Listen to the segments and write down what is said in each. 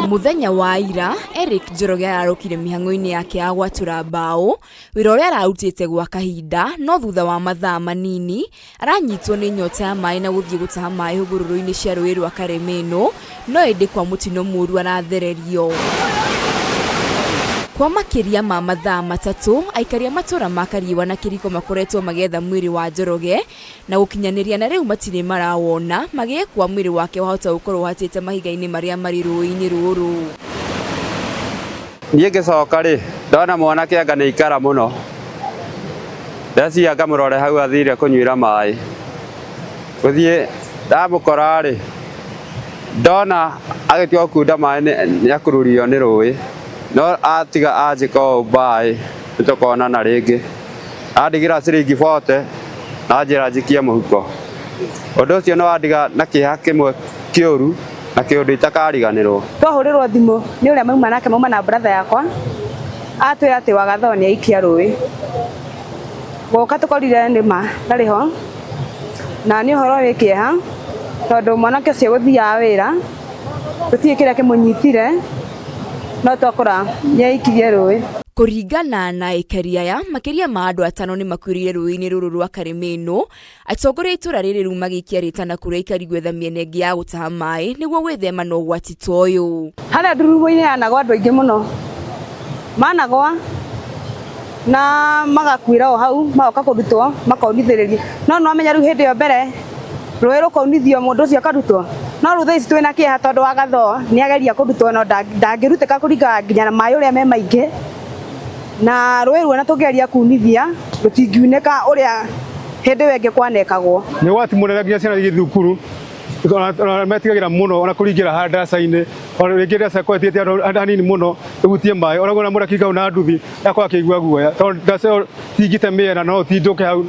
Mũthenya wa ira, Eric Njoroge ararũkire mĩhang'o-inĩ yake ya gwatũra mbaũ, wĩra ũrĩa ararutĩte gwa kahinda, no thutha wa mathaa manini, aranyitwo nĩ nyota ya maĩ na gũthiĩ gũtaha maĩ hũgũrũrũ-inĩ cia rũĩ rwa Karemeno, no ĩndĩ kwa mũtino mũru arathererio. Kwa makĩria ma mathaa matatũ, aikari a matũra ma Kariũa na Kĩriko makoretwo magĩetha mwĩrĩ wa Njoroge na gũkinyanĩria na rĩu matirĩ marawona, magĩĩkua mwĩrĩ wake wahota gũkorwo ũhatĩte mahiga-inĩ marĩa marĩ rũĩ-inĩ rũrũ. Niĩ ngĩcoka rĩ, ndona mwanake anga nĩ aikara mũno, ndeciria ngamũrore hau athire kũnyuĩra maĩ, gũthiĩ ndamũkora rĩ, ndona agĩtua gũkunda maĩ nĩ akururio nĩ rũĩ, no atiga anjĩka ũũ mbaĩ, nĩ tũkonana rĩngĩ. Andigĩra ciringi bote na anjĩra njikie mũhuko. Ũndũ ũcio nĩ wandiga na kĩeha kĩmwe kĩũru na kĩũndũ itakariganĩrwo. Twahũrĩrwo thimũ nĩ ũrĩa mauma nake mauma na brother yakwa atwĩra atĩ Wagathoo nĩ aikia rũĩ. Gũka tũkorire nĩ ma ndarĩ ho na nĩ ũhoro wĩ kĩeha tondũ mwanake ũcio gũthiaga wĩra tũtiũĩ kĩrĩa kĩmũnyitire no twakora nĩ aikirie rũĩ. Kũringana na aikari aya, makĩria ma andũ atano nĩ makuĩrĩire rũĩ-inĩ rũrũ rwa Karĩmĩnũ. Atongoria a itũra rĩrĩ rĩu magĩikia rĩtana kũrĩ aikari gwetha mĩena ĩngĩ ya gũtaha maĩ nĩguo gwĩthema na ũgwati ta ũyũ. Harĩa ndurumo-inĩ yanagwa andũ aingĩ mũno managwa na magakuĩra o hau magoka kũrutwo makonithĩrĩrio no nĩwamenya rĩu hĩndĩ ĩyo mbere rũĩ rũkaunithio mũndũ ũcio akarutwo no rĩu thaa ici twĩna kĩeha tondũ wa Gathoo nĩ ageria kũrutwo no ndangĩrutĩka kũringana nginya na maĩ ũrĩa me maingĩ na rũĩ ruo na tũngĩgeria kunithia rũtingiunĩka ũrĩa hĩndĩ ĩyo ĩngĩ kwanekagwo. Nĩ ũgwati mũnene nginya ciana igĩthiĩ thukuru ona metigagĩra mũno ona kũringĩra harĩa ndaraca-inĩ ona rĩngĩ ndaraca ĩkorwo ĩtigĩte andũ hanini mũno ĩhutie maĩ ona mũndũ akĩringa hau na nduthi agakorwo akĩigua guoya tondũ ndaraca ĩyo tingĩte mĩena no ũtindũke hau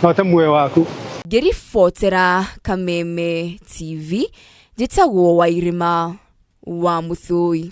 na ũte muoyo waku. Ngĩribotera Kameme TV, njĩtagwo Wairĩma wa Mũthũi.